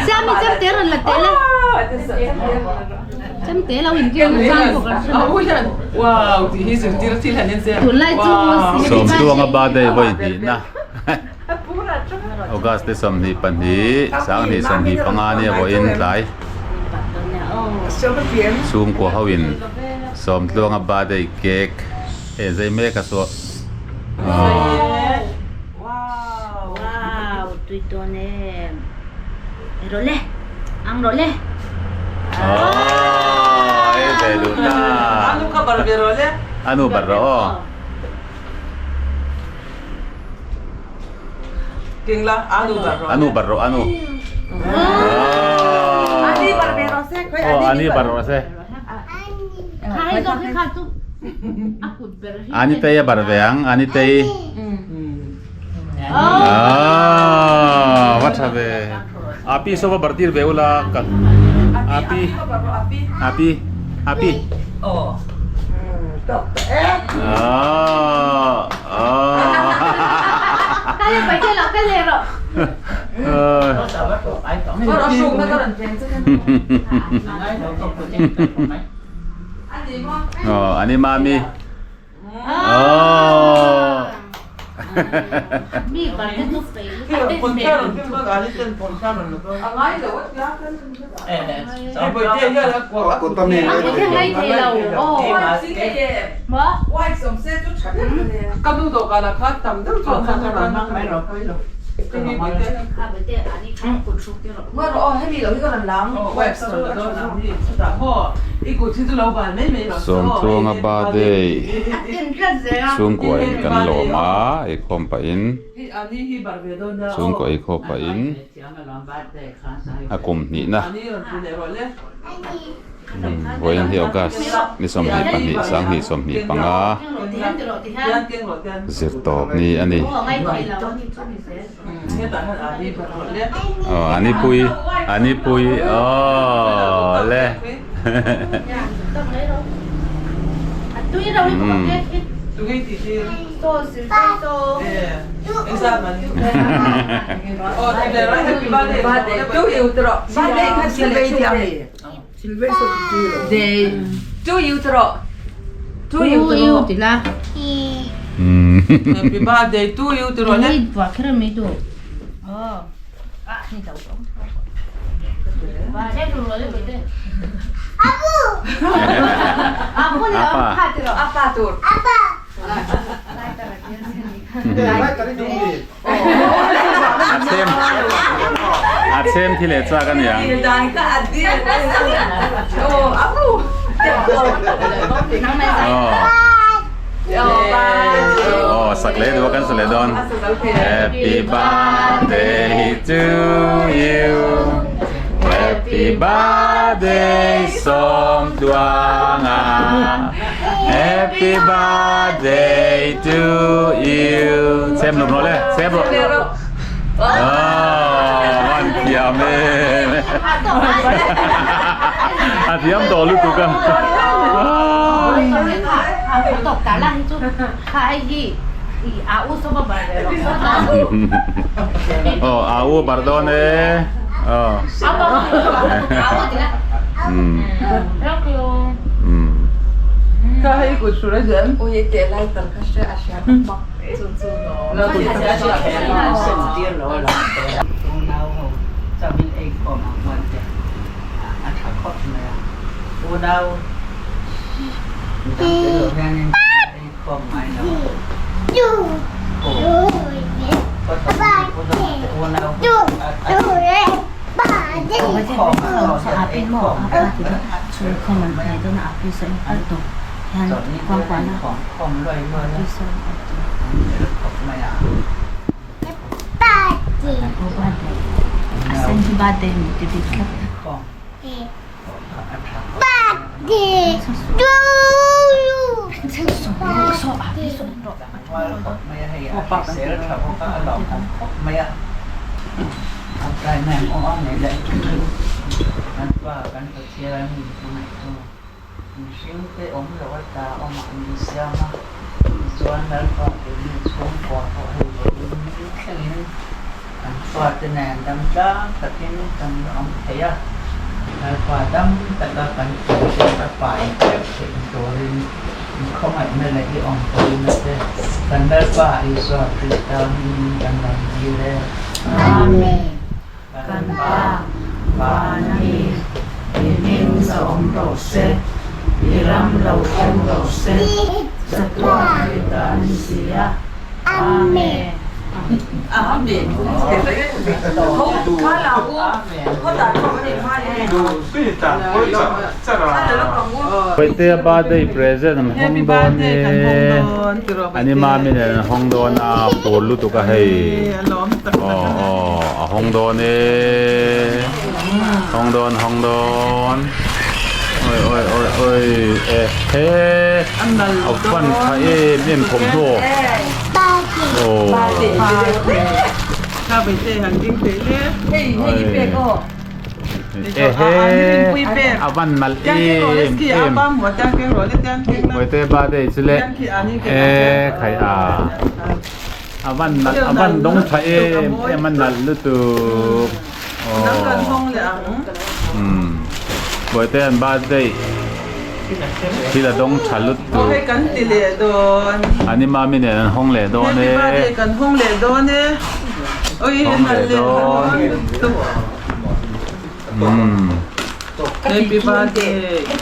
Siami chemte rawn la teh le. Chemte lo in keng chang bawk a hre Wow tih hi zirtir thil han en che. Tunlai chu Sawmtuanga birthday vawi hnihna August ni 22 2025 nia vawiin tlai chhungkua ho in Sawmtluanga birthday cake hei zai mek a saw Wow tui dawn em rawh le ang rawh le Aww ei ve duh ta Anu kha bar ve rawh le Anu bar rawh aw Keng la anu bar rawh Anu bar rawh anu Ani bar ve rawh se Aw ani bar rawh se Kha hei zawk hi kha chu a kut ber hi Anitei a bar ve ang Anitei Aw va tha ve Api saw va bar tir ve ula ka Api Api Api Aw Aw Aw Ka le pai te lo ka le rawh Aw ani mami Aw Sawmtluanga birthday chhungkua in kan lawm a eikhawm pah in chhungkua eikhawm pah in a kum hnihna vawiin hi August ni 22 2025 zirtawp ni a ni. Aw ani pui ani pui aw le Happy birthday to you ti rawh le. A chem a chem thi leh chak a niang. Aw sak leh duh a kan sa leh dawn. Happy birthday to you Happy birthday Sawmtluanga Happy birthday to you Xem lum rawh le xem rawh Aww man thiam e A thiam tawh lutuk a Aw a u bar dawn e aw Kan fate nen dam tlang takin kan la awm thei a, Lalpa dam taka kan thute a pai vek theih turin in khawngaihna leh i awmpuina te kan Lalpa Isua Krista hmingin kan rawn dil e. Amen. Kan Pa, Van a ni, i hming zahawm rawh se, i ram lo thleng rawh se, chatuan i ta a ni si a. Amen. Paihtea birthday present an hawng dawn e ani mami nen an hawng dawn a phur lutuk a hei aw aw a hawng dawn e hawng dawn hawng dawn oi oi oi oi e he a van tha em em thawmhnaw. A van nalh em em Bawihte birthday chu le e khai a a van nalh a van dawng tha em em a nalh lutuk aw Bawihte an birthday Thil a dawng tha lutuk. Aw hei kan ti leh dawn. Ani mami nen an hawng leh dawn e. Happy birthday kan hawng leh dawn e. Oi hawng leh dawn. Umm. Happy birthday.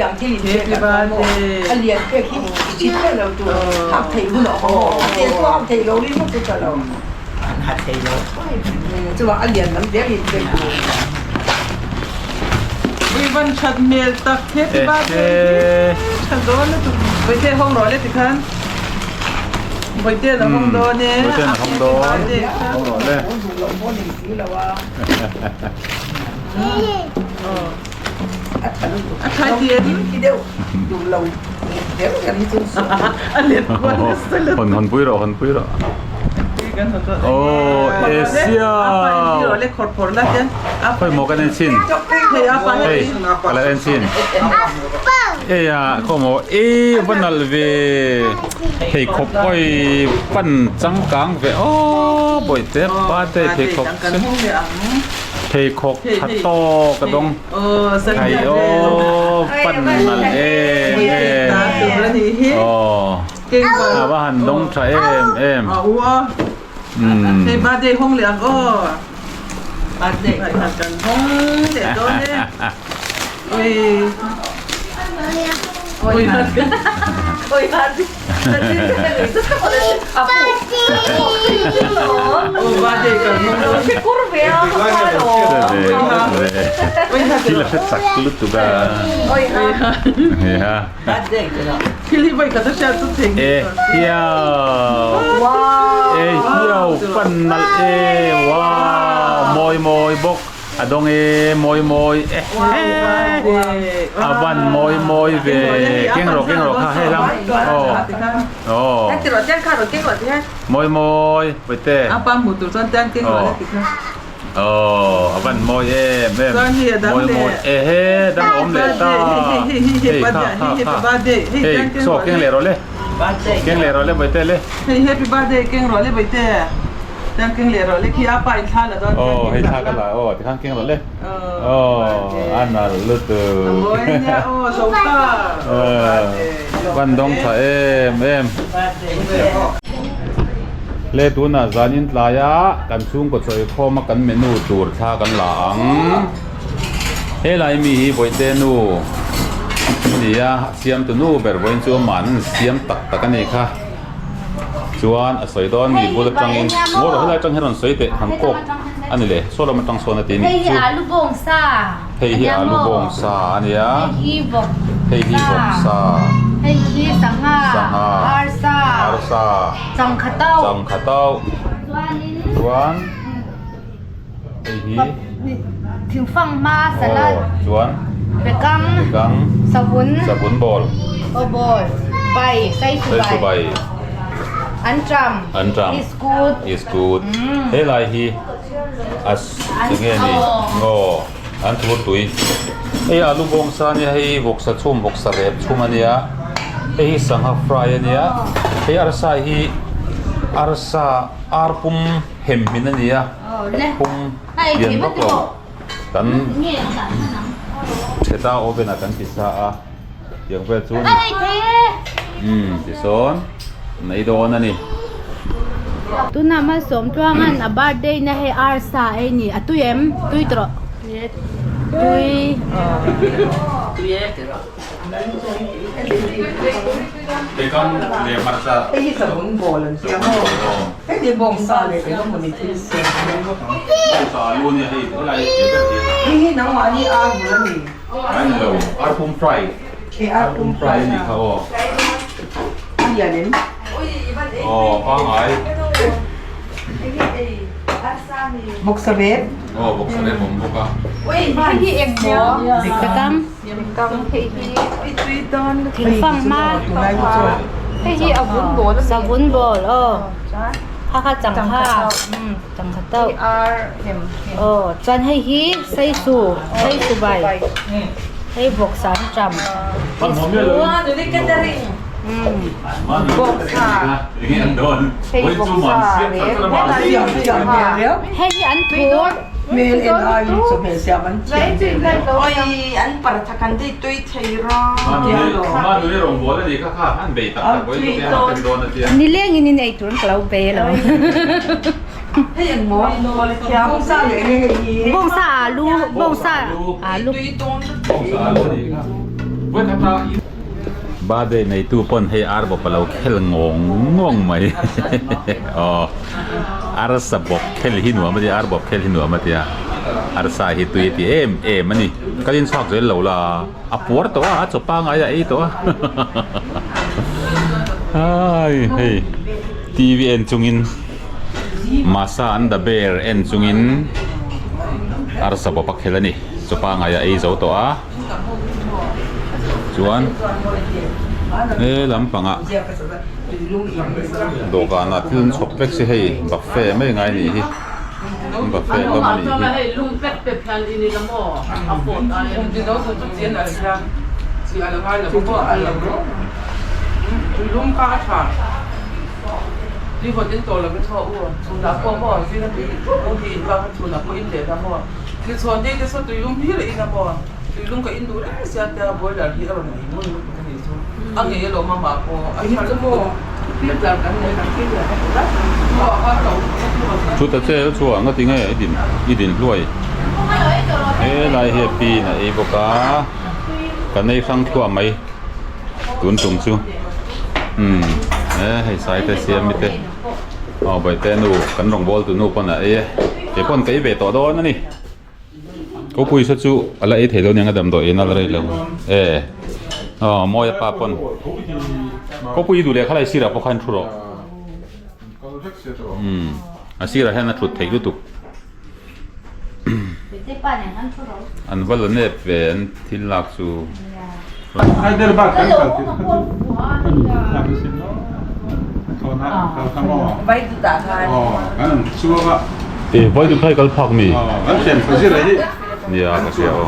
Happy birthday. A lian pek hi chit vek lo tur hak thei hun a awm a tel pawh hak thei lo ri vak chu tha lo. An ha thei lo. Chuvang a lian lam zel in pek tur. Ui van that hmel tak happy birthday hi tha dawn lutuk Bawihte hawng rawh le tikhan Bawihte la hawng dawn e Bawihte la hawng dawn hawng rawh le A thlai ti em a let kual nasa lutuk Hawn hawn pui rawh hawn pui rawh Aw Asia Khawi maw kan en chhin Hei ka lo en chhin Ei a khaw maw e va nalh ve pheikhawk awi pan changkang ve aw bawihte pa te pheikhawk chu pheikhawk tha tawk a dawng thei aw pan nalh em em aw a va han dawng tha em em umm. Thil a hre chak lutuk a. E hiau e hiau pan nalh e wow mawi mawi bawk. A dawng e mawi mawi e a van mawi mawi ve keng rawh keng rawh kha hei lam aw aw mawi mawi pawite aw a van mawi em em mawi mawi e he dang a awm leh ta hei kha kha kha hei saw keng leh rawh le keng leh rawh le pawite le. Aw hei thla ka la aw tikhan keng rawh le aw a nalh lutuk van dawng tha em em le tunah zanin tlaia kan chhungkaw chawi khawm a kan menu tur thla kan la ang helai mi hi bawihte nu a ni a a siamtu nu ber vawiin chu amah an siam tak tak a ni kha. Chuan a sawi dawn mi bul atangin ngaw rawh helai atang hian rawn sawi teh han kawk a ni le saw lam atang sawn a ti a nih chu. Hei hi alu bawng sa Hei hi alu bawng sa a nia. Hei hi vawk Hei hi vawk sa. Hei hi sangha. Sangha. Arsa. Arsa. Changkha tauh. Changkha tauh. Chuanin. Chuan hei hi. Thingfang hma salad. Aw chuan. Bekang. Bekang. Savun. Savun bawl. Aw bawl. Bai. Saisu bai. Saisu bai. Anṭam. Anṭam. Iskut. Iskut. Helai hi as enge ni aw an thur tui. Hei alu bawng sa ania hei vawksa chhum vawksa rep chhum ania hei hi sangha fry ania hei arsa hi arsa ar pum hem hmin ania. Phung lian vak lo kan theta oven ah kan ti sa a tiang vel chu a ni umm tisawn an ei dawn a ni. Tunah Malsawmtluanga'n a birthday na hei arsa ei ni a tui em? Tui tawh tui. Hei hi savun bawl an tia maw? Hei hi bawngsa leh eng emaw ni thil siam Hei hi nangmah hi ar bul a ni. Hei ar pum fry a. A lian em? Bawksa rep. Bekang. Thingfang hma savun bawl aw kha kha changkha changkha tauh aw chuan hei hi saisu saisu bai hei vawksa an ṭam hei hi an thur. Hmel en aiin chawhmeh siam an thiam ve mai. Oi an paratha kan dei tui thei ro. Nileng in in ei tur an ka lo bei alo. Hei eng maw? Bawngsa leh nge hei hi? Bawngsa alu, bawngsa alu. Birthday neitu pawn hei ar bawp a lo khel ngawng ngawng mai aw arsa bawp khel hi nuam a tia ar bawp khel hi nuam a tia arsa hi tui a ti em em a ni ka din chhuak zel lo la a puar tawh a a chaw pangai a ei tawh a hai hei T_V en chungin masa an the bear en chungin arsa bawp a khel a ni chaw pangai a ei zo tawh a. Chuan he lampangah dawhkanah thil an chhawp vek si hei buffet mai ngai a nih hi buffet lam a nih hi. Tuilum ka in duh reng sia tia boiler hi a rawn ei ngun lutuk a nih chu a ngei alawm amah pawh a tha lutuk filter kan nei kan filter ka hmu rat maw a har lo Chuta che chu a nga tinge i din i din hluai helai hi a pi in a ei bawk a kan ei hrang thluah mai tun tum chu umm he hei sai te siam mi te aw bawihte nu kan rawngbawltu nu pawn a ei e keipawn ka ei ve tawh dawn a ni. Ko pawisa chu a la ei thei lo aniang a damdawi en a la rei lo e aw mawi a pa pawn ko pui duh leh khalai sirah pawh khan thu rawh umm a sirah hian a thut theih lutuk an va la nep ve an thil lak chu. E vai duh khai kal phak mi nia ka hria aw.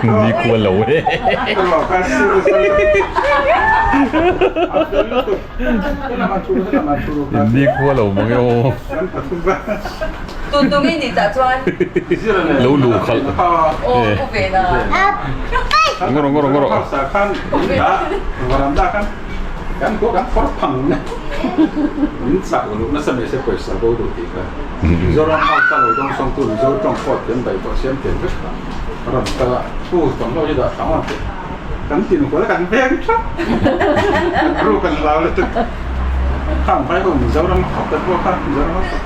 Ni kual lo e. Ni kual lo mang e aw. Lo lu khalh. Ngawr ngawr ngawr. Kan tin kual a kan veng thap. Kan ru kan lau lutuk. Khang vai ho Mizoram a khawp ta pawh kha Mizoram a khawp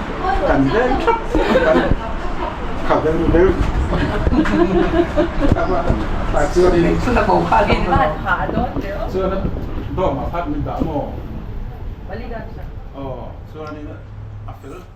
kan veng thap. Kan kha veng veng. Chuanin chuan dawm ah khan min dah maw? Aw chuanin a fel.